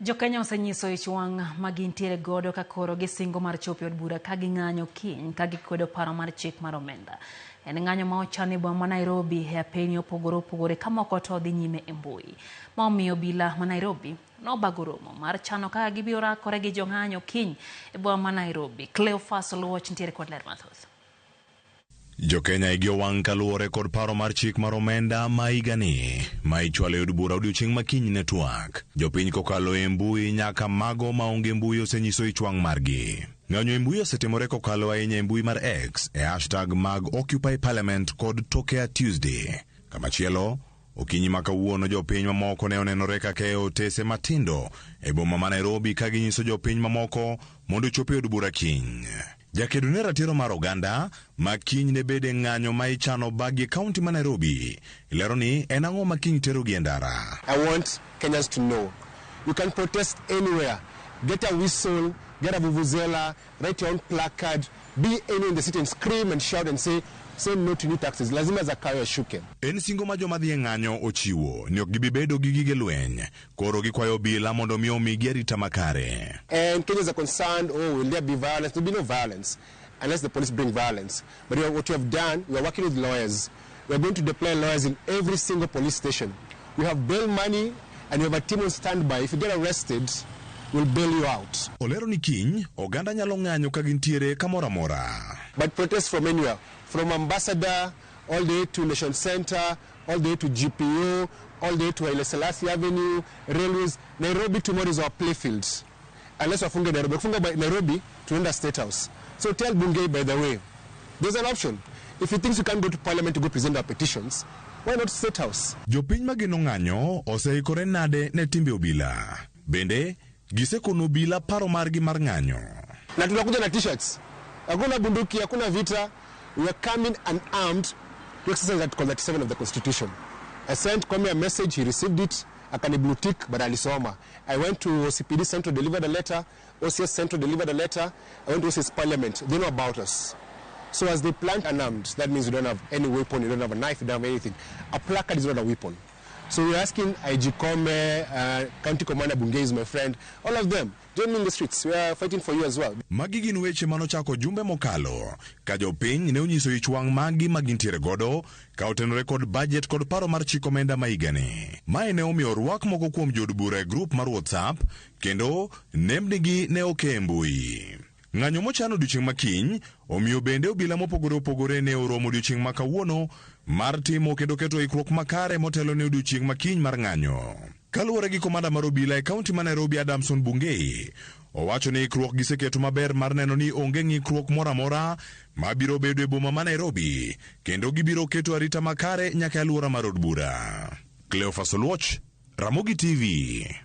Jokenya osenyiso ich wang' ma gintiere godo ka koro gisingo mar chopo e od bura ka ging'anyo kiny ka gikwedo paro mar chik mar omenda. En ng'anyo ma ochan e boma ma Nairobi e apeyni opogore opogore ka moko to dhi nyime e mbui. Ma omiyo obila ma Nairobi nobago romo mar chano kaka gibiro rakore gi jong'anyo kiny e boma ma Nairobi. Cleophas Oluoch nitiere kod ler mathoth. Jokenya igi owang' kaluwore kod paro mar chik mar omenda ma higani ma ichwalo e od bura odiochieng' ma kiny ne twak. Jopiny kokalo e mbui nyaka mago maonge mbui osenyiso ich wang' margi. Ng'anyo e mbui osetimore kokalo ahinya e mbui mar X e hashtag mag Occupy Parliament kod Tokea Tuesday. Kamachielo, okinyi ma kawuono jopiny mamoko ne onenore ka keyo otese matindo e boma ma Nairobi ka ginyiso jopiny mamoko mondo ochop e od bura kiny. Jakedo ne ratiro mar oganda ma kiny ne bed e ng'anyo ma ichano bagi e kaunti ma Nairobi lero ni en ang'o ma kiny terogi e ndara. I want Kenyans to know you can protest anywhere. Get a whistle, get a vuvuzela, write your own placard, be anywhere in the city and scream and shout and say, say no to new taxes. Lazima Zakayo ashuke. En singo ma joma dhi e ng'anyo ochiwo ni ok gibi bedo gi gige lweny. Koro gikwayo obila mondo mi omigi arita makare. And Kenyans are concerned, oh, will there be violence? There will be no violence unless the police bring violence. But what we have done, we are working with lawyers. We are going to deploy lawyers in every single police station. We have bail money and we have a team on standby. If you get arrested, we'll bail you out. Olero ni kiny oganda nyalo ng'anyo ka gintiere kamoro amora. But protest from anywhere, from Ambassador all the way to Nation Center, all the way to GPO, all the way to Haile Selassie Avenue, railways. Nairobi tomorrow is our playfield. Unless wafunge Nairobi. Wakifunga Nairobi, tunaenda State House. So tell Bungei, by the way, there's an option. If he thinks we can't go to Parliament to go present our petitions, why not State House? Jopiny ma geno ng'anyo oseikore nade ne timbe obila? Bende gisekono obila paro margi mar ng'anyo. Na tunakuja na t-shirts. Hakuna bunduki, hakuna vita. We are coming unarmed to exercise Article 37 of the Constitution. I sent Koome a message, he received it, akani blue tick, but alisoma. I went to OCPD Central, delivered a letter, OCS Central delivered a letter, I went to OCS Parliament. They know about us. So as they plant unarmed, that means you don't have any weapon, you don't have a knife, you don't have anything. A placard is not a weapon. So we're asking IG Koome, County Commander Bungei is my friend, all of them, join me in the streets. We are fighting for you as well. Magi gin weche manochako jumbe mokalo ka jopiny ne onyiso ich wang' maggi ma gintiere godo ka otenore kod budget kod paro mar chik omenda ma higani. Mae ne omiyo orwak moko kuom jood bura e grup mar WhatsApp kendo nembnigi ne oke e mbui. Ng'anyo mochan odiochieng' ma kiny omiyo bende obila mopogore opogore ne oromo odiochieng' ma kawuono mar timo kendo keto ikruok makare motelo ne odiochieng' ma kiny mar ng'anyo. Kaluwore gi komanda mar obila e kaunti ma Nairobi Adamson Bungei, owacho ni ikruok giseketo maber mar neno ni onge ng'ikruok moro amora mabiro bedo e boma ma Nairobi kendo gibiro keto arita makare nyaka e alwora mar od bura. Cleophas Oluoch, Ramogi TV.